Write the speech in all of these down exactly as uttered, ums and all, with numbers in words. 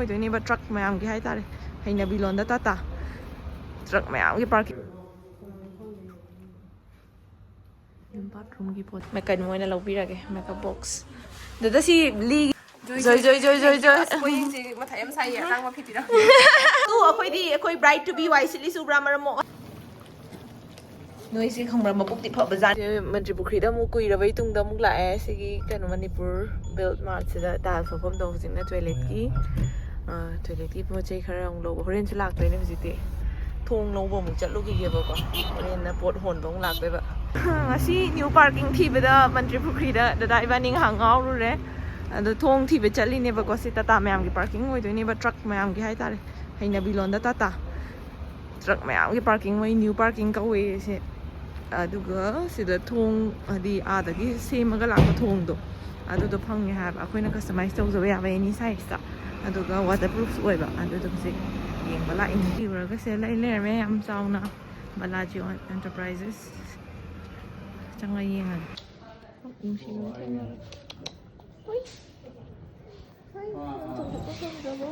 ꯑꯣꯏꯗꯣꯏꯅꯦꯕ, ꯇ꯭ꯔꯛ ꯃꯌꯥꯝꯒꯤ ꯍꯥꯏꯇꯥꯔꯦ, ꯍꯩꯅꯕꯤ ꯂꯣꯟꯗ ꯇꯥꯇꯥ꯫ ꯇ꯭ꯔꯛ ꯃꯌꯥꯝꯒꯤ ꯄꯥꯔꯀꯤꯡ꯫ ꯕꯥꯠꯔꯨꯝꯒꯤ ꯄꯣꯠ ꯃꯦꯀꯟ ꯑꯣꯏꯅ ꯂꯧꯕꯤꯔꯒꯦ, ꯃꯦꯀꯞ ꯕꯣꯛꯁ꯫ ꯗꯗꯥ, ꯁꯤ ꯂꯤ꯫ ꯖꯣꯏ, ꯖꯣꯏ, ꯖꯣꯏ, ꯖꯣꯏ, ꯖꯣꯏ꯫ ꯑꯁ, ꯃꯣꯏ ꯌꯦꯡꯁꯦ, ꯃꯊꯥ ꯌꯥꯝ ꯁꯥꯏꯌꯦ, ꯑꯇꯥꯡꯕ ꯐꯤ ꯄꯤꯔꯛꯑꯣ꯫ ꯇꯨ, ꯑꯩꯈꯣꯏꯗꯤ, ꯑꯩꯈꯣꯏ ꯕ꯭ꯔꯥꯏꯠ ꯇꯨ ꯕꯤ ꯋꯥꯏ ꯁꯤꯠꯂꯤꯁꯨ ꯎꯕ꯭ꯔꯥ, ꯃꯔꯝ ꯃꯣꯛ-꯫ ꯅꯣꯏꯁꯦ ꯈꯪꯕ꯭ꯔꯥ, ꯃꯄꯨꯛꯇꯤ ꯐꯕꯖꯥꯠꯅꯤ꯫ ꯃꯟꯇ꯭ꯔꯤ ꯄꯨꯈ꯭ꯔꯤꯗ ꯑꯃꯨꯛ ꯀꯨꯏꯔꯕꯩ ꯇꯨꯡꯗ ꯑꯃꯨꯛ ꯂꯥꯛꯑꯦ꯫ ꯁꯤꯒꯤ ꯀꯩꯅꯣ, ꯃꯅꯤꯄꯨꯔ ꯕꯦꯜꯠ ꯃꯥꯔꯠꯁꯤꯗ ꯇꯥꯏꯜꯁ ꯍꯧꯐꯝꯗꯣ ꯍꯧꯖꯤꯛꯅ ꯇꯣꯏꯂꯦꯠꯀꯤ, ꯑ, ꯇꯣꯏꯂꯦꯠꯀꯤ ꯄꯣꯠ ꯆꯩ ꯈꯔ ꯑꯃꯨꯛ ꯂꯧꯕ꯫ ꯍꯣꯔꯦꯟꯁꯨ ꯂꯥꯛꯇꯣꯏꯅꯦ ꯍꯧꯖꯤꯛꯇꯤ꯫ ꯊꯣꯡ ꯂꯧꯕ ꯑꯃꯨꯛ ꯆꯠꯂꯨꯈꯤꯒꯦꯕꯀꯣ꯫ ꯍꯣꯔꯦꯟꯅ ꯄꯣꯠ ꯍꯣꯟꯕ ꯑꯃꯨꯛ ꯂꯥꯛꯇꯣꯏꯕ꯫ ꯉꯁꯤ ꯅ꯭ꯌꯨ ꯄꯥꯔꯀꯤꯡ ꯊꯤꯕꯗ ꯃꯟꯇ꯭ꯔꯤ ꯄꯨꯈ꯭ꯔꯤꯗ ꯗꯗꯥ ꯏꯕꯥꯅꯤ ꯉꯥꯏꯍꯥꯛ ꯉꯥꯎꯔꯨꯔꯦ꯫ ꯑꯗꯣ ꯊꯣꯡ ꯊꯤꯕ ꯆꯠꯂꯤꯅꯦꯕꯀꯣ꯫ ꯁꯤ ꯇꯥꯇꯥ ꯃꯌꯥꯝꯒꯤ ꯄꯥꯔꯀꯤꯡ ꯑꯣꯏꯗꯣꯏꯅꯦꯕ, ꯇ꯭ꯔꯛ ꯃꯌꯥꯝꯒꯤ ꯍꯥꯏꯇꯥꯔꯦ꯫ ꯍꯩꯅꯕꯤ ꯂꯣꯟꯗ ꯇꯥꯇꯥ꯫ ꯇ꯭ꯔꯛ ꯃꯌꯥꯝꯒꯤ ꯄꯥꯔꯀꯤꯡ, ꯃꯣꯏ ꯅ꯭ꯌꯨ ꯄꯥꯔꯀꯤꯡ ꯀꯧꯋꯦ ꯁꯦ꯫ ꯑꯗꯨꯒ ꯁꯤꯗ ꯊꯣꯡ, ꯍꯥꯏꯗꯤ ꯑꯥꯗꯒꯤ ꯁꯦꯝꯃꯒ ꯂꯥꯛꯄ ꯊꯣꯡꯗꯣ, ꯑꯗꯨꯗꯣ ꯐꯪꯉꯦ ꯍꯥꯏꯕ꯫ ꯑꯩꯈꯣꯏꯅ ꯀꯁꯇꯃꯥꯏꯁ ꯇꯧꯖꯕ ꯌꯥꯕ ꯑꯦꯅꯤ ꯁꯥꯏꯖꯇ꯫ ꯑꯗꯨꯒ ꯋꯥꯇꯔ ꯄ꯭ꯔꯨꯐꯁꯨ ꯑꯣꯏꯕ꯫ ꯑꯗꯨꯗꯣ ꯍꯧꯖꯤꯛ ꯌꯦꯡꯕ ꯂꯥꯛꯏꯅꯤ꯫ ꯌꯧꯔꯒ ꯁꯤꯗ ꯂꯩ ꯂꯩꯔꯝꯃꯦ ꯌꯥꯝ ꯆꯥꯎꯅ, ꯕꯂꯥꯖꯤ ꯑꯦꯟꯇꯔꯄ꯭ꯔꯥꯏꯖꯦꯁ꯫ ꯆꯪꯉ ꯌꯦꯡꯉꯒꯦ꯫ ꯅꯨꯡꯁꯤꯕꯅ ꯀꯩꯅꯣ꯫ ꯍꯨꯏ꯫ ꯍꯥꯏ, ꯆꯣꯡꯊꯣꯛꯄ ꯐꯪꯗ꯭ꯔꯕꯣ?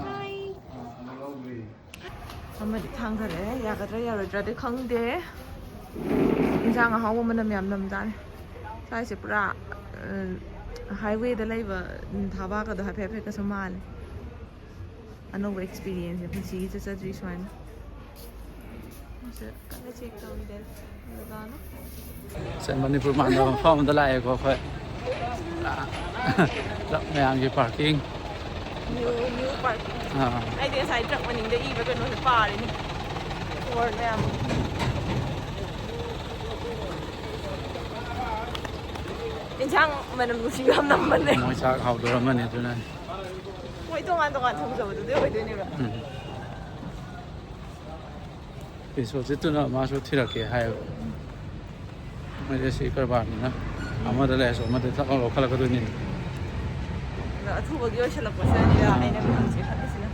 ꯍꯥꯏ꯫ ꯑꯃꯗꯤ ꯊꯥꯡꯊꯔꯛꯑꯦ, ꯌꯥꯒꯗ꯭ꯔꯥ ꯌꯥꯔꯣꯏꯗ꯭ꯔꯥꯗꯤ ꯈꯪꯗꯦ꯫ ꯏꯟꯁꯥꯡ ꯑꯍꯥꯎꯕ ꯃꯅꯝ ꯌꯥꯝ ꯅꯝꯖꯥꯠꯅꯤ꯫ ꯁ꯭ꯋꯥꯏꯁꯦ ꯄꯨꯔꯥ, ꯑ, ꯍꯥꯏꯋꯦꯗ ꯂꯩꯕ, ꯎꯝ, ꯙꯥꯕꯥꯒꯗꯣ ꯍꯥꯏꯐꯦꯠ ꯍꯥꯏꯐꯦꯠꯀꯁꯨ ꯃꯥꯜꯂꯦ꯫ ꯑꯅꯧꯕ ꯑꯦꯛꯁꯄꯤꯔꯤꯌꯦꯟꯁꯁꯦ, ꯄꯨꯟꯁꯤꯒꯤ ꯆꯠꯆꯗ꯭ꯔꯤ ꯁꯨꯃꯥꯏꯅ꯫ ꯁꯦ, ꯀꯟꯅ ꯆꯦꯛ ꯇꯧꯔꯤꯗ ꯗꯗꯥꯅ꯫ ꯁꯦ, ꯃꯅꯤꯄꯨꯔ ꯃꯥꯟꯗꯕ ꯃꯐꯝ ꯑꯃꯗ ꯂꯥꯛꯑꯦꯀꯣ ꯑꯩꯈꯣꯏ꯫ ꯇ꯭ꯔꯛ ꯃꯌꯥꯝꯒꯤ ꯄꯥꯔꯀꯤꯡ꯫ New, new parking. ꯑꯥ꯫ ꯑꯩꯗꯤ ꯉꯁꯥꯏ ꯇ꯭ꯔꯛ ꯃꯅꯤꯡꯗ ꯏꯕ ꯀꯩꯅꯣꯁꯦ ꯄꯥꯔꯤꯅꯦ꯫ ꯕꯣꯔꯗ ꯃꯌꯥꯝ꯫ ꯏꯟꯁꯥꯡ ꯃꯅꯝ ꯅꯨꯡꯁꯤꯕ ꯌꯥꯝ ꯅꯝꯕꯅꯦ꯫ ꯃꯣꯏ ꯆꯥꯛ ꯍꯥꯎꯗꯣꯔꯝꯃꯅꯤ ꯑꯗꯨꯅꯅꯦ꯫ ꯃꯣꯏ ꯇꯣꯉꯥꯟ ꯇꯣꯉꯥꯟ ꯊꯣꯡꯖꯕꯗꯨꯗꯤ ꯑꯣꯏꯗꯣꯏꯅꯦꯕ꯫ ꯎꯝ꯫ ꯕꯤꯁ꯭ꯋꯖꯤꯠꯇꯨꯅ ꯃꯥꯁꯨ ꯊꯤꯔꯛꯀꯦ ꯍꯥꯏꯌꯦꯕ꯫ ꯃꯣꯏꯁꯦ ꯁꯤ ꯀꯔꯕꯥꯔꯅꯤꯅ ꯑꯃꯗ ꯂꯩꯔꯁꯨ ꯑꯃꯗ ꯊꯛ ꯂꯥꯎ ꯂꯧꯈꯠꯂꯛꯀꯗꯣꯏꯅꯤꯅ꯫ ꯑꯗꯣ ꯑꯊꯨꯕꯒꯤ ꯑꯣꯏꯁꯜꯂꯛꯄꯁꯤꯗꯅꯤꯗ ꯑꯩꯅ ꯈꯪꯁꯦ ꯈꯜꯂꯤꯁꯤꯅ꯫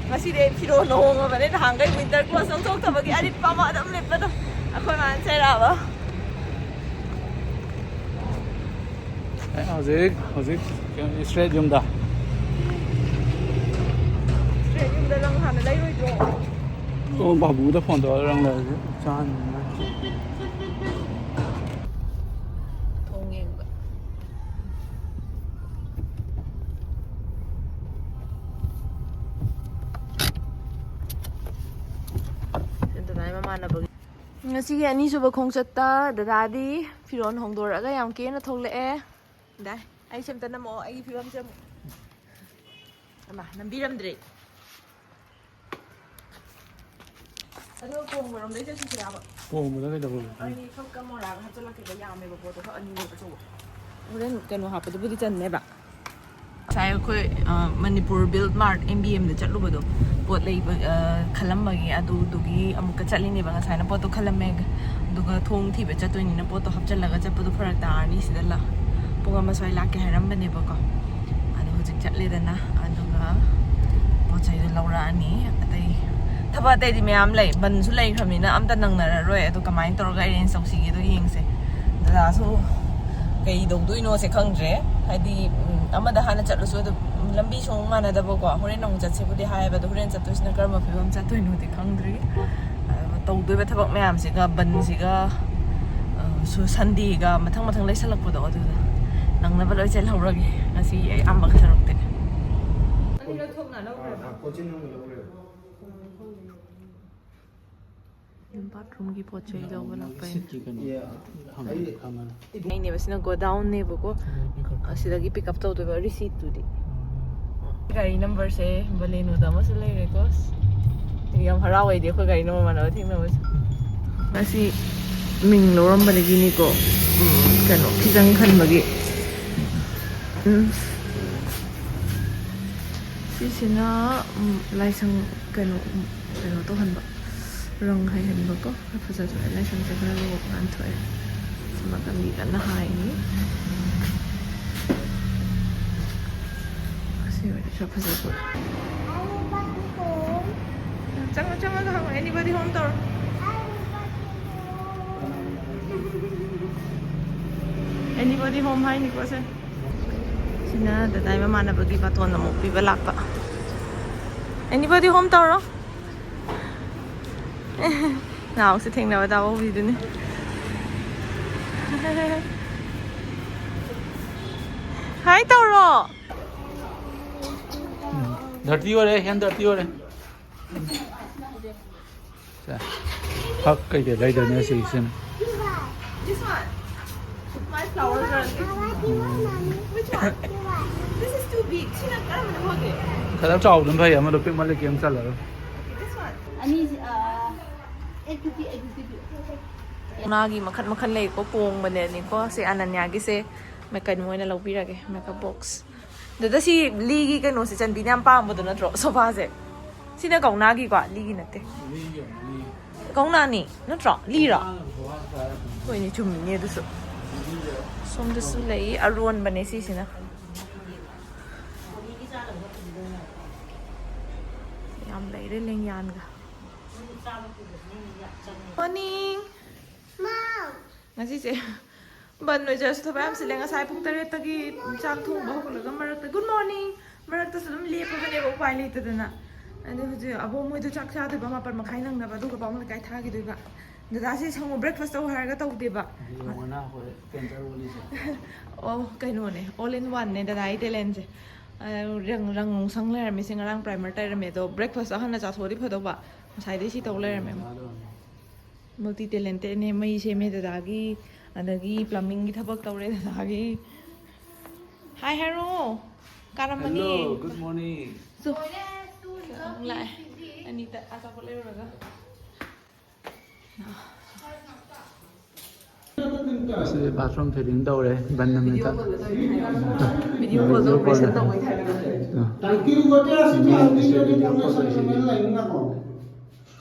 ꯉꯁꯤꯗꯤ ꯑꯩ ꯐꯤꯔꯣꯜ ꯍꯣꯡꯉꯕꯅꯦ, ꯅꯍꯥꯟꯈꯩ ꯋꯤꯟꯇꯔ ꯀ꯭ꯂꯣꯠꯁ ꯂꯧꯊꯣꯛꯇꯕꯒꯤ ꯑꯔꯤꯠꯄ ꯑꯃ ꯑꯗꯨꯝ ꯂꯤꯠꯄꯗꯣ꯫ ꯑꯩꯈꯣꯏ ꯃꯥꯅ ꯆꯩꯔꯛꯑꯕ꯫ ꯍꯧꯖꯤꯛ ꯍꯧꯖꯤꯛ ꯀꯩꯅꯣ, ꯏꯁꯇ꯭ꯔꯦꯠ ꯌꯨꯝꯗ꯫ ꯏꯁꯇ꯭ꯔꯦꯠ ꯌꯨꯝꯗ ꯅꯪ ꯍꯥꯟꯅ ꯂꯩꯔꯣꯏꯗ꯭ꯔꯣ? ꯑꯣ, ꯕꯥꯕꯨꯗ ꯐꯣꯟ ꯇꯧꯔꯒ ꯅꯪ ꯂꯩꯔꯗꯤ ꯆꯥꯅꯤ꯫ ꯊꯣꯡ ꯌꯦꯡꯕ꯫ ꯗꯗꯥꯏ ꯃꯃꯥꯟꯅꯕꯒꯤ꯫ ꯉꯁꯤꯒꯤ ꯑꯅꯤꯁꯨꯕ ꯈꯣꯡꯆꯠꯇ ꯗꯗꯥꯗꯤ ꯐꯤꯔꯣꯜ ꯍꯣꯡꯗꯣꯔꯛꯑꯒ ꯌꯥꯝ ꯀꯦꯅ ꯊꯣꯛꯂꯛꯑꯦ꯫ ꯗꯥꯏ, ꯑꯩ ꯁꯦꯝꯇ ꯅꯝꯃꯛꯑꯣ, ꯑꯩꯒꯤ ꯐꯤꯕꯝꯁꯦ ꯑꯃꯨꯛ꯫ ꯑꯃ ꯅꯝꯕꯤꯔꯝꯗ꯭ꯔꯦ꯫ ꯑꯗꯣ ꯀꯣꯡꯕꯔꯣꯝꯗꯩ ꯆꯠꯈꯤꯁꯤꯔꯕ? ꯀꯣꯡꯕꯗ ꯀꯩꯗꯧꯕ? ꯑꯩ ꯐꯛꯀ ꯃꯣꯔꯥꯒ ꯍꯥꯞꯆꯤꯜꯂꯛꯀꯦꯕ, ꯌꯥꯝꯃꯦꯕ ꯄꯣꯠꯇꯣ, ꯐꯛ ꯑꯅꯤꯅꯦꯕ ꯑꯆꯧꯕ꯫ ꯍꯣꯔꯦꯟ ꯀꯩꯅꯣ ꯍꯥꯞꯄꯗꯨꯕꯨꯗꯤ ꯆꯟꯅꯦꯕ꯫ ꯉꯁꯥꯏ ꯑꯩꯈꯣꯏ, ꯑ, Manipur bill mart M B ꯑꯦꯝꯗ ꯆꯠꯂꯨꯕꯗꯣ, ꯄꯣꯠ ꯂꯩꯕ, ꯑ, ꯈꯜꯂꯝꯕꯒꯤ, ꯑꯗꯨꯗꯨꯒꯤ ꯑꯃꯨꯛꯀ ꯆꯠꯂꯤꯅꯦꯕ꯫ ꯉꯁꯥꯏꯅ ꯄꯣꯠꯇꯣ ꯈꯜꯂꯝꯃꯦ, ꯑꯗꯨꯒ ꯊꯣꯡ ꯊꯤꯕ ꯆꯠꯇꯣꯏꯅꯤꯅ ꯄꯣꯠꯇꯣ ꯍꯥꯞꯆꯤꯜꯂꯒ ꯆꯠꯄꯗꯣ ꯐꯔꯛ ꯇꯥꯔꯅꯤ꯫ ꯁꯤꯗ ꯂ-, ꯄꯨꯡ ꯑꯃ ꯁ꯭ꯋꯥꯏ ꯂꯥꯛꯀꯦ ꯍꯥꯏꯔꯝꯕꯅꯦꯕꯀꯣ꯫ ꯑꯗꯣ ꯍꯧꯖꯤꯛ ꯆꯠꯂꯦꯗꯅ, ꯑꯗꯨꯒ ꯄꯣꯠ ꯆꯩꯗꯣ ꯂꯧꯔꯛꯑꯅꯤ꯫ ꯑꯇꯩ ꯊꯕꯛ ꯑꯇꯩꯗꯤ ꯃꯌꯥꯝ ꯂꯩ, ꯕꯟꯁꯨ ꯂꯩꯈ꯭ꯔꯕꯅꯤꯅ ꯑꯝꯇ ꯅꯪꯅꯔꯔꯣꯏ꯫ ꯑꯗꯣ ꯀꯃꯥꯏꯅ ꯇꯧꯔꯒ ꯑꯦꯔꯦꯟꯖ ꯇꯧꯁꯤꯒꯦꯗꯣ ꯌꯦꯡꯁꯦ꯫ ꯗꯗꯥꯁꯨ ꯀꯩ ꯇꯧꯗꯣꯏꯅꯣꯁꯦ ꯈꯪꯗ꯭ꯔꯦ꯫ ꯍꯥꯏꯗꯤ, ꯎꯝ, ꯑꯃꯗ ꯍꯥꯟꯅ ꯆꯠꯂꯁꯨ ꯑꯗꯨꯝ ꯂꯝꯕꯤꯁꯨ ꯑꯃꯨꯛ ꯃꯥꯟꯅꯗꯕꯀꯣ꯫ ꯍꯣꯔꯦꯟ ꯑꯃꯨꯛ ꯆꯠꯁꯤꯕꯨꯗꯤ ꯍꯥꯏꯌꯦꯕ, ꯑꯗꯣ ꯍꯣꯔꯦꯟ ꯆꯠꯇꯣꯏꯁꯤꯅ ꯀꯔꯝꯕ ꯐꯤꯕꯝ ꯆꯠꯇꯣꯏꯅꯣꯗꯤ ꯈꯪꯗ꯭ꯔꯤ꯫ ꯑꯗꯨꯒ ꯇꯧꯗꯣꯏꯕ ꯊꯕꯛ ꯃꯌꯥꯝꯁꯤꯒ, ꯕꯟꯁꯤꯒ, ꯑ, ꯁꯨ-, ꯁꯟꯗꯦꯒ ꯃꯊꯪ ꯃꯊꯪ ꯂꯩꯁꯜꯂꯛꯄꯗꯣ, ꯑꯗꯨꯗ ꯅꯪꯅꯕ ꯂꯣꯏ ꯆꯦꯜꯍꯧꯔꯒꯦ ꯉꯁꯤ ꯑꯌꯥꯝꯕ ꯁꯔꯨꯛꯇꯤ꯫ ꯑꯅꯤꯔꯛ ꯊꯣꯛꯅ ꯂꯧꯈ꯭ꯔꯦꯕ꯫ ꯀꯣꯆꯤꯟ ꯑꯃ ꯂꯧꯈ꯭ꯔꯦꯕ꯫ ꯕꯥꯠꯔꯨꯝꯒꯤ ꯄꯣꯠ ꯆꯩ ꯂꯧꯕ ꯂꯥꯛꯄ ꯑꯩꯅ꯫ ꯁꯤꯠꯀꯤ ꯀꯩꯅꯣ ꯍꯪꯉꯦ ꯈꯪꯉꯦ꯫ ꯑꯩꯅꯦꯕ ꯁꯤꯅ ꯒꯣꯗꯥꯎꯟꯅꯦꯕꯀꯣ꯫ ꯑꯁꯤꯗꯒꯤ ꯄꯤꯛ ꯑꯞ ꯇꯧꯗꯣꯏꯕ ꯔꯤꯁꯤꯠꯇꯨꯗꯤ꯫ ꯒꯥꯔꯤ ꯅꯝꯕꯔꯁꯦ ꯕꯂꯦꯅꯣꯗ ꯑꯃꯁꯨ ꯂꯩꯔꯦꯀꯣ꯫ ꯌꯥꯝ ꯍꯔꯥꯎꯋꯦ ꯑꯩꯗꯤ ꯑꯩꯈꯣꯏ ꯒꯥꯔꯤ ꯅꯝꯕꯔ ꯃꯥꯟꯅꯕ ꯊꯦꯡꯅꯕꯁꯦ꯫ ꯉꯁꯤ ꯃꯤꯡ ꯂꯧꯔꯝꯕꯗꯒꯤꯅꯤꯀꯣ, ꯎꯝ, ꯀꯩꯅꯣ, ꯐꯤꯖꯪ ꯈꯟꯕꯒꯤ꯫ ꯎꯝ꯫ ꯁꯤꯁꯤꯅ, ꯎꯝ, ꯂꯥꯏꯁꯪ, ꯀꯩꯅꯣ, ꯎꯝ, ꯀꯩꯅꯣ ꯇꯧꯍꯟꯕ, ꯔꯪ ꯍꯩꯍꯟꯕꯀꯣ꯫ ꯐꯖꯊꯣꯛꯑꯦ, ꯂꯥꯏꯁꯪꯁꯦ ꯈꯔ ꯂꯨꯕ ꯉꯥꯟꯊꯣꯛꯑꯦ꯫ ꯁꯣꯝ ꯅꯥꯀꯟꯒꯤ ꯀꯟꯅ ꯍꯥꯏꯔꯤ꯫ ꯑꯁꯤ ꯑꯣꯏꯔꯗꯤ ꯈꯔ ꯐꯖꯊꯣꯛꯑꯦ꯫ ꯆꯪꯉꯣ, ꯆꯪꯉꯒ ꯍꯪꯉꯣ, anybody home ꯇꯧꯔꯣ꯫ Anybody home ꯍꯥꯏꯅꯤꯀꯣ ꯁꯦ꯫ ꯁꯤꯅ ꯗꯗꯥꯏ ꯃꯃꯥꯟꯅꯕꯒꯤ ꯕꯥꯇꯣꯟ ꯑꯃꯨꯛ ꯄꯤꯕ ꯂꯥꯛꯄ꯫ Anybody home ꯇꯧꯔꯣ꯫ ꯅꯍꯥꯟꯃꯨꯛꯁꯦ ꯊꯦꯡꯅꯕ ꯗꯥ ꯕꯣꯕꯤꯗꯨꯅꯤ꯫ ꯍꯥꯏ ꯇꯧꯔꯣ꯫ ꯗꯔꯇꯤ ꯑꯣꯏꯔꯦ, ꯍꯦꯟ ꯗꯔꯇꯤ ꯑꯣꯏꯔꯦ꯫ ꯁꯦ꯫ ꯐꯛ ꯀꯩꯀꯩ ꯂꯩꯗꯣꯏꯅꯣ ꯁꯤꯒꯤꯁꯤꯅ꯫ This one. My flowers are on this. Which one? This is too big. ꯁꯤꯅ ꯀꯔꯝꯕꯅ ꯐꯒꯦ? ꯈꯔ ꯆꯥꯎꯕꯗꯨꯅ ꯐꯩ, ꯑꯃꯗꯣ ꯄꯤꯛꯃꯜꯂꯦ ꯀꯩꯝ ꯆꯜꯂꯔꯣꯏ꯫ This one. ꯑꯅꯤꯁꯤ, ꯑ, eight fifty, eight fifty ꯄꯤꯌꯨ꯫ ꯀꯧꯅꯥꯒꯤ ꯃꯈꯜ ꯃꯈꯜ ꯂꯩꯀꯣ, ꯄꯣꯡꯕꯅꯦꯅꯤꯀꯣ꯫ ꯁꯤ ꯑꯅꯟꯌꯥꯒꯤꯁꯦ ꯃꯦ-, ꯀꯩꯅꯣ ꯑꯣꯏꯅ ꯂꯧꯕꯤꯔꯒꯦ, ꯃꯦꯀꯞ ꯕꯣꯛꯁ꯫ ꯗꯗꯥ, ꯁꯤ ꯂꯤꯒꯤ ꯀꯩꯅꯣꯁꯦ, ꯆꯟꯕꯤꯅ ꯌꯥꯝ ꯄꯥꯝꯕꯗꯣ ꯅꯠꯇ꯭ꯔꯣ, ꯁꯣꯐꯥꯁꯦ? ꯁꯤꯅ ꯀꯧꯅꯥꯒꯤꯀꯣ, ꯂꯤꯒꯤ ꯅꯠꯇꯦ꯫ ꯀꯧꯅꯥꯅꯤ ꯅꯠꯇ꯭ꯔꯣ? ꯂꯤꯔꯣ? ꯍꯣꯏꯅꯦ, ꯆꯨꯝꯃꯤꯅꯦ ꯑꯗꯨꯁꯨ꯫ ꯁꯣꯝꯗꯁꯨ ꯂꯩ, ꯑꯔꯣꯟꯕꯅꯦ ꯁꯤꯁꯤꯅ꯫ ꯌꯥꯝ ꯂꯩꯔꯦ ꯂꯦꯡꯌꯥꯟꯒ꯫ Morning꯫ ꯉꯁꯤꯁꯦ ꯕꯟ ꯑꯣꯏꯖꯔꯁꯨ ꯊꯕꯛ ꯌꯥꯝ ꯆꯤꯜꯂꯦ꯫ ꯉꯁꯥꯏ ꯄꯨꯡ ꯇꯔꯦꯠꯇꯒꯤ ꯆꯥꯛ ꯊꯣꯡꯕ ꯍꯧꯒꯠꯂꯒ ꯃꯔꯛꯇ, good morning, ꯃꯔꯛꯇꯁꯨ ꯑꯗꯨꯝ ꯂꯦꯞꯄꯕꯅꯦꯕ, ꯎꯄꯥꯏ ꯂꯩꯇꯗꯅ꯫ ꯑꯗꯣ ꯍꯧꯖꯤꯛ ꯑꯕꯣꯛ ꯃꯣꯏꯗꯣ ꯆꯥꯛ ꯆꯥꯗꯣꯏꯕ, ꯃꯥꯄꯟ ꯃꯈꯥꯏ ꯅꯪꯅꯕ, ꯑꯗꯨꯒ ꯄꯥꯕꯨꯡ ꯂꯩꯀꯥꯏ ꯊꯥꯈꯤꯗꯣꯏꯕ꯫ ꯗꯗꯥꯁꯦ ꯁꯪꯉꯨ, breakfast ꯇꯧ ꯍꯥꯏꯔꯒ ꯇꯧꯗꯦꯕ꯫ ꯌꯦꯡꯉꯣꯅ ꯑꯩꯈꯣꯏ ꯄꯦꯟꯇꯔ ꯑꯣꯜꯂꯤꯁꯦ꯫ ꯑꯣ, ꯀꯩꯅꯣꯅꯦ, all in one ꯅꯦ ꯗꯗꯥꯒꯤ talent ꯁꯦ꯫ ꯑ, ꯔꯪ, ꯔꯪ ꯅꯨꯡ ꯁꯪ ꯂꯩꯔꯝꯃꯤꯁꯦ, ꯉꯔꯥꯡ primer ꯇꯩꯔꯝꯃꯦ, ꯑꯗꯣ breakfast ꯍꯥꯟꯅ ꯆꯥꯊꯣꯛꯑꯗꯤ ꯐꯗꯧꯕ, ꯉꯁꯥꯏꯗꯩ ꯁꯤ ꯇꯧ ꯂꯩꯔꯝꯃꯦ꯫ Multi talented ꯅꯦ, ꯃꯩ ꯁꯦꯝꯃꯦ ꯗꯗꯥꯒꯤ, ꯑꯗꯒꯤ plumbing ꯒꯤ ꯊꯕꯛ ꯇꯧꯔꯦ ꯗꯗꯥꯒꯤ꯫ Hi ꯍꯥꯏꯔꯣ, ꯀꯥꯔꯝꯃꯅꯤ꯫ Hello, good morning꯫ ꯁꯨ꯫ ꯑꯃꯨꯛ ꯂꯥꯛꯑꯦ꯫ ꯑꯅꯤꯇ ꯑꯆꯥꯄꯣꯠ ꯂꯩꯔꯨꯔꯒ꯫ ꯁꯤꯗꯤ bathroom feeding ꯇꯧꯔꯦ, ꯕꯟ ꯅꯨꯃꯤꯠꯇ꯫ Video call ꯗ ꯇꯧꯔꯤꯅꯦ ꯍꯥꯏꯕ꯫ Video call ꯗ operation ꯇꯧꯕꯩ type ꯇ꯫ ꯑꯥ꯫ ꯃꯤ ꯁꯤꯗ video call ꯇꯧꯔꯤꯁꯤꯗꯤ꯫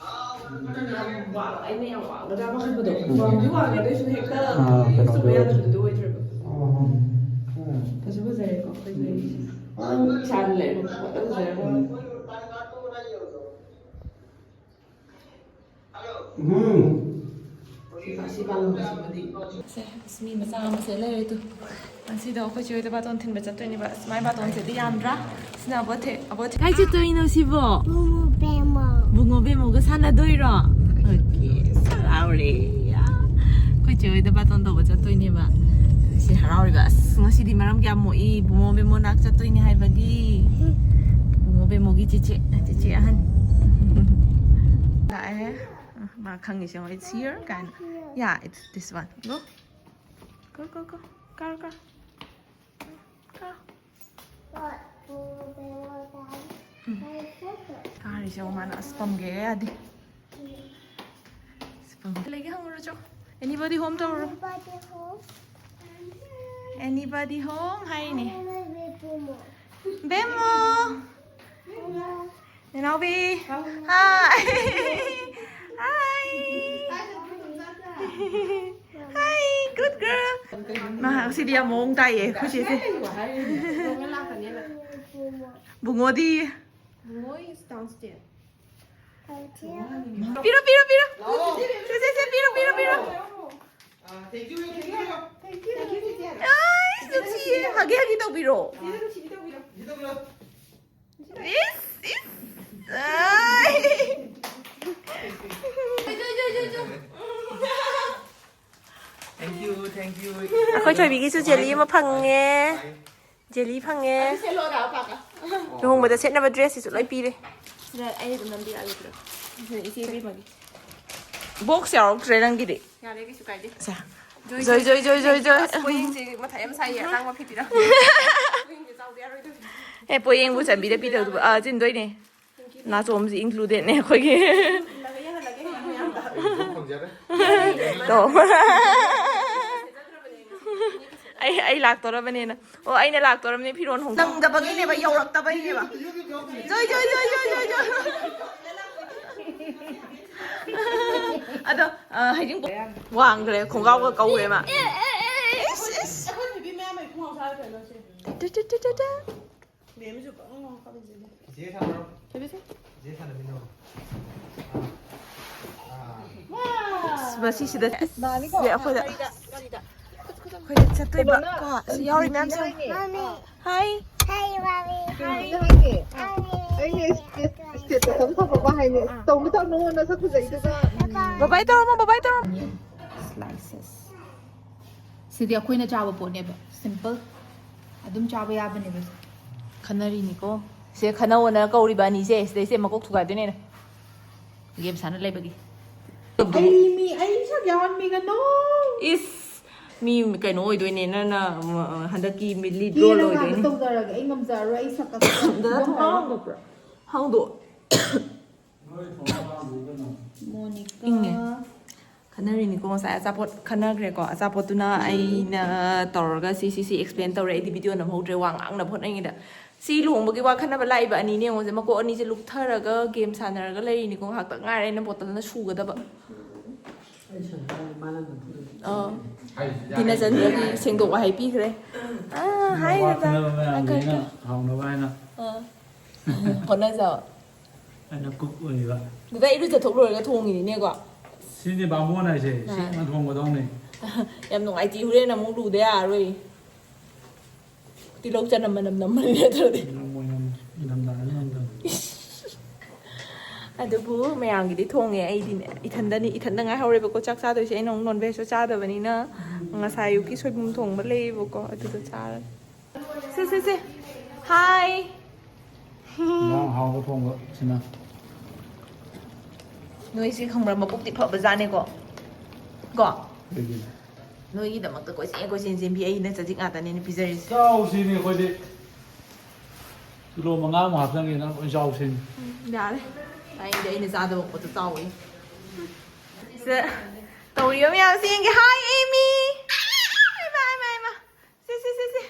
ꯑꯩꯅ ꯌꯥꯝ ꯋꯥꯡꯒꯗ꯭ꯔꯥ ꯄꯥꯈꯠꯄꯗꯣ꯫ ꯎꯝ꯫ ꯋꯥꯡꯗꯤ ꯋꯥꯡꯉꯦ, ꯑꯗꯨꯏꯁꯨ ꯍꯦꯛꯇ ꯑꯥ, use ꯇꯧꯕ ꯀꯩꯅꯣꯗꯣ꯫ ꯌꯥꯗꯕꯗꯣ ꯑꯣꯏꯗ꯭ꯔꯦꯕ꯫ ꯎꯝ꯫ ꯐꯖ ꯐꯖꯔꯦꯀꯣ ꯑꯩꯈꯣꯏ ꯂꯩꯔꯤꯁꯦ꯫ ꯏꯁꯥꯗ ꯂꯩꯔꯤꯕ ꯄꯣꯠꯇ ꯐꯖꯔꯦꯀꯣ꯫ ꯎꯝ꯫ ꯁꯦ, ꯑꯁ, ꯃꯤ ꯃꯆꯥ ꯑꯃꯁꯦ ꯂꯩꯔꯦ ꯇꯨ꯫ ꯉꯁꯤꯗꯣ ꯑꯩꯈꯣꯏ ꯆꯦ ꯍꯣꯏꯗ ꯕꯥꯇꯣꯟ ꯊꯤꯟꯕ ꯆꯠꯇꯣꯏꯅꯦꯕ꯫ ꯑꯁ, ꯃꯥꯏ ꯕꯥꯇꯣꯟꯁꯦꯗꯤ ꯌꯥꯝꯗ꯭ꯔꯥ? ꯁꯤꯅ ꯑꯕꯣꯊꯦ, ꯑꯕꯣꯊꯦ꯫ ꯀꯥꯏ ꯆꯠꯇꯣꯏꯅꯣ ꯁꯤꯕꯣ? ꯕꯨꯡꯉꯣ ꯕꯦꯝꯃ꯫ ꯕꯨꯡꯉꯣ ꯕꯦꯝꯃꯒ ꯁꯥꯟꯅꯗꯣꯏꯔꯣ? ꯑꯣꯀꯦ, ꯑꯁ, ꯍꯔꯥꯎꯔꯦ꯫ ꯌꯥ꯫ ꯑꯩꯈꯣꯏ ꯆꯦ ꯍꯣꯏꯗ ꯕꯥꯇꯣꯟ ꯇꯧꯕ ꯆꯠꯇꯣꯏꯅꯦꯕ꯫ ꯁꯤ ꯍꯔꯥꯎꯔꯤꯕ꯫ ꯑꯁ, ꯉꯁꯤꯗꯤ ꯃꯔꯝ ꯀꯌꯥꯝ ꯃꯣꯛꯏ? ꯕꯨꯡꯉꯣ ꯕꯦꯝꯃꯣ ꯅꯥꯛ ꯆꯠꯇꯣꯏꯅꯦ ꯍꯥꯏꯕꯒꯤ꯫ ꯕꯨꯡꯉꯣ ꯕꯦꯝꯃꯣꯒꯤ ꯆꯦꯆꯦ, ꯆꯦꯆꯦ ꯑꯍꯟ꯫ ꯂꯥꯛꯑꯦ꯫ ꯃꯥ ꯈꯪꯉꯤꯁꯦ ꯌꯦꯡꯉꯣ, "It's here" ꯀꯥꯏꯅ꯫ Yeah, it's this one. Go. Go, go, go. ꯀꯥꯔꯣ, ꯀꯥꯔꯣ꯫ ꯀꯥꯔꯣ꯫ ꯎꯝ꯫ ꯀꯥꯔꯤꯁꯦ ꯌꯦꯡꯉꯣ ꯃꯥꯅ꯫ ꯑꯁ, ꯄꯝꯒꯦ ꯌꯥꯗꯦ꯫ ꯑꯁ, ꯄꯝꯒꯦ꯫ ꯂꯩꯒꯦ ꯍꯪꯉꯨꯔꯣ ꯆꯣ꯫ Anybody home ꯇꯧꯔꯣ꯫ Anybody home? Anybody home ꯍꯥꯏꯅꯦ꯫ ꯕꯦꯝꯃꯣ꯫ ꯅꯅꯥꯎꯕꯤ꯫ ꯍꯥꯏ꯫ ꯍꯥꯏ꯫ ꯍꯥꯏ, good girl꯫ ꯃꯥ ꯉꯁꯤꯗꯤ ꯌꯥꯝ ꯃꯑꯣꯡ ꯇꯥꯏꯌꯦ ꯑꯩꯈꯣꯏ ꯆꯦꯁꯦ꯫ ꯕꯨꯡꯉꯣꯗꯤ? ꯄꯤꯔꯣ, ꯄꯤꯔꯣ, ꯄꯤꯔꯣ꯫ ꯁꯦ, ꯁꯦ, ꯁꯦ, ꯄꯤꯔꯣ, ꯄꯤꯔꯣ, ꯄꯤꯔꯣ꯫ ꯑꯥꯏ, ꯅꯨꯡꯁꯤꯌꯦ꯫ ꯍꯒꯤ ꯍꯒꯤ ꯇꯧꯕꯤꯔꯣ꯫ ꯏꯁ, ꯏꯁ꯫ ꯑꯥꯏ꯫ Thank you, thank you. ꯑꯩꯈꯣꯏ ꯊꯣꯏꯕꯤꯒꯤꯁꯨ ꯖꯦꯂꯤ ꯑꯃ ꯐꯪꯉꯦ꯫ ꯖꯦꯂꯤ ꯐꯪꯉꯦ꯫ ꯂꯨꯍꯣꯡꯕꯗ ꯁꯦꯠꯅꯕ dress ꯁꯤꯁꯨ ꯂꯣꯏ ꯄꯤꯔꯦ꯫ ꯁꯤꯗ ꯑꯩ ꯑꯗꯨꯝ ꯅꯝꯕꯤꯔꯛꯑꯒꯦ ꯄꯨꯂꯞ꯫ ꯁꯤꯗ ꯏꯆꯦ ꯏꯕꯦꯝꯃꯒꯤ꯫ Box ꯌꯥꯎꯔꯛꯇ꯭ꯔꯦ ꯅꯪꯒꯤꯗꯤ꯫ ꯌꯥꯔꯦ, ꯀꯩꯁꯨ ꯀꯥꯏꯗꯦ꯫ ꯁꯦ꯫ ꯖꯣꯏ, ꯖꯣꯏ, ꯖꯣꯏ, ꯖꯣꯏ, ꯖꯣꯏ꯫ ꯑꯁ, ꯄꯣꯌꯦꯡꯁꯦ ꯃꯊꯥ ꯌꯥꯝ ꯁꯥꯏꯌꯦ, ꯑꯇꯥꯡꯕ ꯐꯤ ꯄꯤꯔꯛꯑꯣ꯫ ꯄꯣꯌꯦꯡꯁꯦ ꯆꯥꯎꯗ ꯌꯥꯔꯣꯏꯗꯧꯔꯤ꯫ ꯑꯦ, ꯄꯣꯌꯦꯡꯕꯨ ꯆꯟꯕꯤꯗ ꯄꯤꯗꯧꯗꯨꯕꯨ, ꯑꯥ, ꯆꯤꯟꯗꯣꯏꯅꯦ꯫ ꯅꯥꯆꯣꯝꯁꯦ included ꯅꯦ ꯑꯩꯈꯣꯏꯒꯤ꯫ ꯏꯜꯂꯒ ꯌꯦꯡꯍꯜꯂꯒꯦ ꯍꯌꯦꯡ ꯃꯌꯥꯝꯗ꯫ ꯑꯩ ꯐꯪꯖꯔꯦ꯫ ꯇꯣ꯫ ꯑꯩ, ꯑꯩ ꯂꯥꯛꯇꯣꯔꯕꯅꯤꯅ꯫ ꯑꯣ, ꯑꯩꯅ ꯂꯥꯛꯇꯣꯔꯕꯅꯤ ꯐꯤꯔꯣꯟ ꯍꯣꯡꯗꯣꯛ-꯫ ꯅꯪꯗꯕꯒꯤꯅꯦꯕ, ꯌꯧꯔꯛꯇꯕꯩꯅꯦꯕ꯫ ꯖꯣꯏ, ꯖꯣꯏ, ꯖꯣꯏ꯫ ꯑꯗꯣ, ꯑ, ꯍꯩꯖꯤꯡꯄꯣꯠ ꯋꯥꯡꯈ꯭ꯔꯦ, ꯈꯣꯡꯒ꯭ꯔꯥꯎꯒ ꯀꯧꯔꯦ ꯃꯥ꯫ ꯏꯁ, ꯏꯁ꯫ ꯑꯩꯈꯣꯏ ꯅꯨꯄꯤ ꯃꯌꯥꯝ ꯂꯩ, ꯈꯣꯡꯒ꯭ꯔꯥꯎ ꯁꯥꯔ ꯀꯩꯅꯣ ꯁꯦ꯫ ꯇꯨ, ꯇꯨ, ꯇꯨ, ꯇꯨ, ꯇꯨ꯫ ꯃꯦꯝꯁꯨ ꯄꯪꯉꯥꯎ ꯉꯥꯎꯈꯠꯂꯤꯁꯤꯗꯤ꯫ ꯆꯦ ꯁꯥꯟꯅꯔꯣ꯫ ꯀꯩꯗꯧꯁꯦ? ꯆꯦ ꯁꯥꯟꯅꯃꯤꯟꯅꯔꯣ꯫ ꯑꯥ꯫ ꯑꯥ꯫ ꯋꯥ! ꯃꯁꯤꯁꯤꯗ ꯁꯤꯗ ꯑꯩꯈꯣꯏꯗ ꯑꯩꯈꯣꯏꯗ ꯆꯠꯇꯣꯏꯕ ꯀꯣ꯫ ꯁꯤ ꯌꯥꯎꯔꯤ ꯃꯌꯥꯝꯁꯦ꯫ Mommy. Hi. Hey, Mommy. Hi. ꯑꯩꯅ ꯏꯁꯇꯦꯠꯇ ꯁꯝ ꯊꯝꯃꯛꯄ ꯍꯥꯏꯅꯦ꯫ ꯇꯧꯅꯨ ꯇꯧꯅꯨ ꯅꯁꯛ ꯐꯖꯩꯗꯨꯒ꯫ Bye bye ꯇꯧꯔꯝꯃꯣ, bye bye ꯇꯧꯔꯝꯃꯣ꯫ Slices. ꯁꯤꯗꯤ ꯑꯩꯈꯣꯏꯅ ꯆꯥꯕ ꯄꯣꯠꯅꯦꯕ, simple, ꯑꯗꯨꯝ ꯆꯥꯕ ꯌꯥꯕꯅꯦꯕ꯫ ꯈꯟꯅꯔꯤꯅꯤꯀꯣ꯫ ꯁꯦ ꯈꯟꯅꯧꯅ ꯀꯧꯔꯤꯕ ꯑꯅꯤꯁꯦ, ꯁꯤꯗꯩꯁꯦ ꯃꯀꯣꯛ ꯊꯨꯒꯥꯏꯗꯣꯏꯅꯦ ꯑꯩꯅ꯫ ꯒꯦꯝ ꯁꯥꯟꯅ ꯂꯩꯕꯒꯤ꯫ ꯑꯩ ꯃꯤ, ꯑꯩ ꯁꯛ ꯌꯥꯎꯍꯟꯕꯤꯒꯅꯣ꯫ ꯏꯁ, ꯃꯤ ꯀꯩꯅꯣ ꯑꯣꯏꯗꯣꯏꯅꯦ, ꯅꯪꯅ, ꯎꯝ, ꯍꯟꯗꯛꯀꯤ ꯃꯤꯠꯂꯤ ꯗ꯭ꯔꯣꯜ ꯀꯦꯔꯀꯥꯟꯗ ꯑꯣꯏꯗꯣꯏꯅꯦ꯫ ꯇꯧꯖꯔꯒꯦ, ꯑꯩ ꯉꯝꯖꯔꯔꯣꯏ, ꯑꯩ ꯁꯛ ꯀꯛꯊꯠꯂꯒꯦ꯫ ꯗꯗꯥ, ꯊꯣꯡꯅꯥꯎ ꯍꯥꯡꯗꯣꯛꯄ꯭ꯔꯥ? ꯍꯥꯡꯗꯣꯛ꯫ ꯃꯣꯅꯤꯀꯥ꯫ ꯏꯪꯉꯦ꯫ ꯈꯟꯅꯔꯤꯅꯤꯀꯣ, ꯉꯁꯥꯏ ꯑꯆꯥꯄꯣꯠ ꯈꯟꯅꯈ꯭ꯔꯦꯀꯣ꯫ ꯑꯆꯥꯄꯣꯠꯇꯨꯅ ꯑꯩꯅ ꯇꯧꯔꯒ ꯁꯤ, ꯁꯤ, ꯁꯤ explain ꯇꯧꯔꯦ꯫ ꯑꯩꯗꯤ video ꯅꯝꯍꯧꯗ꯭ꯔꯦ, ꯋꯥ ꯉꯥꯡꯅꯕ ꯍꯣꯠꯅꯉꯩꯗ꯫ ꯁꯤ ꯂꯨꯍꯣꯡꯕꯒꯤ ꯋꯥ ꯈꯟꯅꯕ ꯂꯥꯛꯏꯕ ꯑꯅꯤꯅꯦ ꯌꯦꯡꯉꯨꯁꯦ꯫ ꯃꯀꯣꯛ ꯑꯅꯤꯁꯦ ꯂꯨꯛꯊꯔꯒ ꯒꯦꯝ ꯁꯥꯟꯅꯔꯒ ꯂꯩꯔꯤꯅꯤꯀꯣ꯫ ꯉꯥꯏꯍꯥꯛꯇꯪ ꯉꯥꯏꯔꯦ ꯑꯩꯅ ꯕꯣꯇꯜꯅ ꯁꯨꯒꯗꯕ꯫ ꯑꯩ ꯁꯟ ꯆꯥꯔꯗꯤ ꯃꯥꯅ ꯅꯝꯐꯨꯗ ꯑꯥ꯫ ꯗꯤꯅꯆꯟꯗ꯭ꯔꯒꯤ ꯁꯦꯡꯗꯣꯛ ꯋꯥꯍꯩ ꯄꯤꯈ꯭ꯔꯦ꯫ ꯑꯥ, ꯍꯥꯏ ꯋꯥ ꯗꯗꯥ꯫ ꯈꯟꯅꯕ ꯃꯌꯥꯝꯁꯦ ꯑꯩꯅ ꯍꯥꯎꯅꯕ ꯍꯥꯏꯅ꯫ ꯑꯥ꯫ ꯍꯣꯠꯅꯖꯕ꯫ ꯑꯩꯅ ꯀꯨꯛ ꯑꯣꯏꯔꯤꯕ꯫ ꯗꯗꯥ ꯏꯔꯨꯖꯊꯣꯛ ꯂꯣꯏꯔꯒ ꯊꯣꯡꯉꯤꯅꯤꯅꯦꯀꯣ꯫ ꯁꯤꯅꯤ ꯕꯥꯃꯣꯟ ꯍꯥꯏꯁꯦ, ꯑꯥ꯫ ꯁꯤꯅ ꯊꯣꯡꯒꯗꯧꯅꯤ꯫ ꯌꯥꯝ ꯅꯨꯡꯉꯥꯏꯇꯦ, ꯍꯣꯔꯦꯟ ꯑꯃꯨꯛ ꯂꯨꯗ ꯌꯥꯔꯔꯣꯏ꯫ ꯇꯤꯜꯍꯧ ꯆꯅꯝ ꯃꯅꯝ ꯅꯝꯃꯅꯤ ꯅꯠꯇ꯭ꯔꯗꯤ꯫ ꯅꯝꯃꯣꯏ, ꯅꯝꯃꯣꯏ꯫ ꯏꯪꯊꯝꯊꯥꯗ ꯅꯝꯗꯕꯅꯤ꯫ ꯑꯗꯨꯕꯨ ꯃꯌꯥꯝꯒꯤꯗꯤ ꯊꯣꯡꯉꯦ, ꯑꯩꯗꯤꯅꯦ ꯏꯊꯟꯗꯅꯤ, ꯏꯊꯟꯗ ꯉꯥꯏꯍꯧꯔꯦꯕꯀꯣ ꯆꯥꯛ ꯆꯥꯗꯣꯏꯁꯦ꯫ ꯑꯩꯅ ꯑꯃꯨꯛ non veg ꯁꯨ ꯆꯥꯗꯕꯅꯤꯅ ꯉꯁꯥꯏ ꯑꯌꯨꯛꯀꯤ ꯁꯣꯏꯕꯨꯝ ꯊꯣꯡꯕ ꯂꯩꯌꯦꯕꯀꯣ, ꯑꯗꯨꯗꯣ ꯆꯥꯔꯅꯤ꯫ ꯁꯦ, ꯁꯦ, ꯁꯦ꯫ Hi. ꯏꯟꯖꯥꯡ ꯍꯥꯎꯕ ꯊꯣꯡꯕ ꯁꯤꯅ꯫ ꯅꯣꯏꯁꯦ ꯈꯪꯕ꯭ꯔꯥ, ꯃꯄꯨꯛꯇꯤ ꯐꯕꯖꯥꯠꯅꯦꯀꯣ꯫ ꯀꯣ? ꯀꯩꯒꯤꯅꯣ? ꯅꯣꯏꯒꯤꯗꯃꯛꯇ ꯀꯣꯏꯆꯦꯟ ꯀꯣꯏꯆꯦꯟ ꯆꯦꯟꯕꯤ ꯑꯩꯅ ꯆꯖꯤꯛ ꯉꯥꯛꯇꯅꯦꯅ ꯄꯤꯖꯔꯤꯁꯦ꯫ ꯆꯥꯎꯁꯤꯅꯦ ꯑꯩꯈꯣꯏꯗꯤ꯫ ꯀꯤꯂꯣ ꯃꯉꯥꯃꯨꯛ ꯍꯥꯞꯆꯟꯒꯦ, ꯅꯪ ꯂꯣꯏ ꯆꯥꯎꯁꯤꯅꯦ꯫ ꯎꯝ, ꯌꯥꯔꯦ꯫ ꯑꯩꯗꯤ ꯑꯩꯅ ꯆꯥꯗꯕ ꯄꯣꯠꯇꯣ ꯆꯥꯎꯋꯦ꯫ ꯁꯦ, ꯇꯧꯔꯤꯕ ꯃꯌꯥꯝꯁꯦ ꯌꯦꯡꯒꯦ꯫ Hi, Amy. ꯏꯃꯥ, ꯏꯃꯥ, ꯏꯃꯥ꯫ ꯁꯦ, ꯁꯦ, ꯁꯦ, ꯁꯦ꯫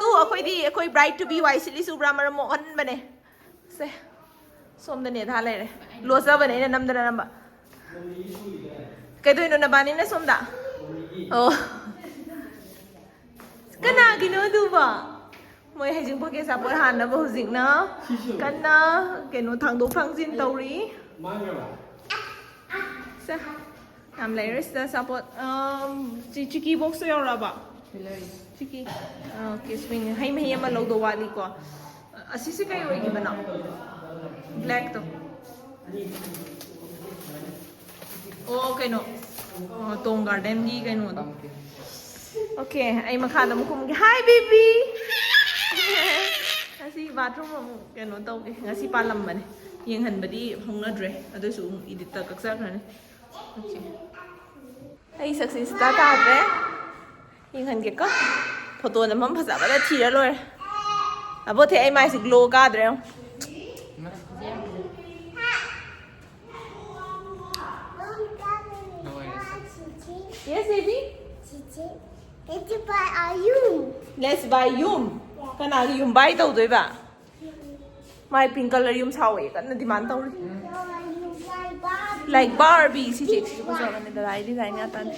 ꯇꯨ, ꯑꯩꯈꯣꯏꯗꯤ, ꯑꯩꯈꯣꯏ bride to be ꯋꯥꯏ ꯁꯤꯠꯂꯤꯁꯦ ꯎꯕ꯭ꯔꯥ? ꯃꯔꯝ ꯃꯣꯛꯍꯟꯕꯅꯦ꯫ ꯁꯦ, ꯁꯣꯝꯗ ꯅꯦꯊꯥ ꯂꯩꯔꯦ꯫ ꯂꯣꯠꯆꯕꯅꯦ ꯑꯩꯅ ꯅꯝꯗꯅ ꯅꯝꯕ꯫ ꯀꯩꯗꯧꯏꯅꯣ ꯅꯕꯥꯅꯤꯅ ꯁꯣꯝꯗ? ꯑꯣ꯫ ꯀꯅꯥꯒꯤꯅꯣ ꯑꯗꯨꯕꯣ? ꯃꯣꯏ ꯍꯩꯖꯤꯡꯄꯣꯠꯀꯤ ꯑꯆꯥꯄꯣꯠ ꯍꯥꯟꯅꯕ ꯍꯧꯖꯤꯛꯅ ꯀꯟꯅ ꯀꯩꯅꯣ ꯊꯥꯡꯗꯣꯛ ꯊꯥꯡꯖꯤꯟ ꯇꯧꯔꯤ꯫ ꯃꯥꯡꯈ꯭ꯔꯕ? ꯁꯦ, ꯌꯥꯝ ꯂꯩꯔꯦ ꯁꯤꯗ ꯑꯆꯥꯄꯣꯠ꯫ ꯑꯝ, ꯆꯤ-, ꯆꯤꯀꯤ ꯕꯣꯛꯁꯇꯣ ꯌꯧꯔꯛꯑꯕ? ꯆꯤꯀꯤ꯫ Okay, sewing. ꯍꯩ ꯃꯍꯤ ꯑꯃ ꯂꯧꯗꯧ ꯋꯥꯠꯂꯤꯀꯣ꯫ ꯑꯁꯤꯁꯦ ꯀꯩ ꯑꯣꯏꯈꯤꯕꯅꯣ? ꯕ꯭ꯂꯦꯛꯇꯣ꯫ ꯑꯣ, ꯀꯩꯅꯣ꯫ ꯑꯣ, ꯇꯣꯡ ꯒꯥꯔꯗꯦꯟꯒꯤ ꯀꯩꯅꯣꯗꯣ꯫ ꯑꯣꯀꯦ, ꯑꯩ ꯃꯈꯥꯗ ꯑꯃꯨꯛ ꯀꯨꯝꯒꯦ꯫ ꯍꯥꯏ, ꯕꯦꯕꯤ! ꯉꯁꯤ ꯕꯥꯊꯔꯨꯝ ꯑꯃꯨꯛ ꯀꯩꯅꯣ ꯇꯧꯒꯦ꯫ ꯉꯁꯤ ꯄꯥꯜꯂꯝꯕꯅꯦ꯫ ꯌꯦꯡꯍꯟꯕꯗꯤ ꯍꯧꯅꯗ꯭ꯔꯦ꯫ ꯑꯗꯨꯁꯨ ꯑꯃꯨꯛ ꯏꯗꯤꯠꯇ ꯀꯛꯆꯈ꯭ꯔꯅꯤ꯫ ꯑꯣꯀꯦ꯫ ꯑꯩ ꯁꯛꯁꯦ ꯁꯤꯗ ꯇꯥꯗ꯭ꯔꯦ꯫ ꯌꯦꯡꯍꯟꯒꯦꯀꯣ꯫ ꯐꯣꯇꯣ ꯅꯝꯐꯝ ꯐꯖꯕꯗ ꯊꯤꯔ ꯂꯣꯏꯔꯦ꯫ ꯑꯕꯣꯊꯦ, ꯑꯩ ꯃꯥꯏꯁꯦ ꯒ꯭ꯂꯣ ꯀꯥꯗ꯭ꯔꯦ ꯌꯦꯡꯉꯣ꯫ Yes, baby? Let's buy ꯌꯨꯝ꯫ ꯀꯅꯥꯒꯤ ꯌꯨꯝ ꯕꯥꯏ ꯇꯧꯗꯣꯏꯕ? ꯃꯥꯏ ꯄꯤꯡ ꯀꯂꯔ ꯌꯨꯝ ꯁꯥꯎꯋꯦ, ꯀꯟꯅ ꯗꯤꯃꯥꯟ ꯇꯧꯔꯤ꯫ Like Barbie, ꯁꯤ ꯆꯦꯛꯁꯤꯁꯨ ꯐꯖꯕꯅꯦ, ꯗꯗꯥꯏ ꯗꯤꯖꯥꯏꯟ ꯉꯥꯛꯇꯅꯦ꯫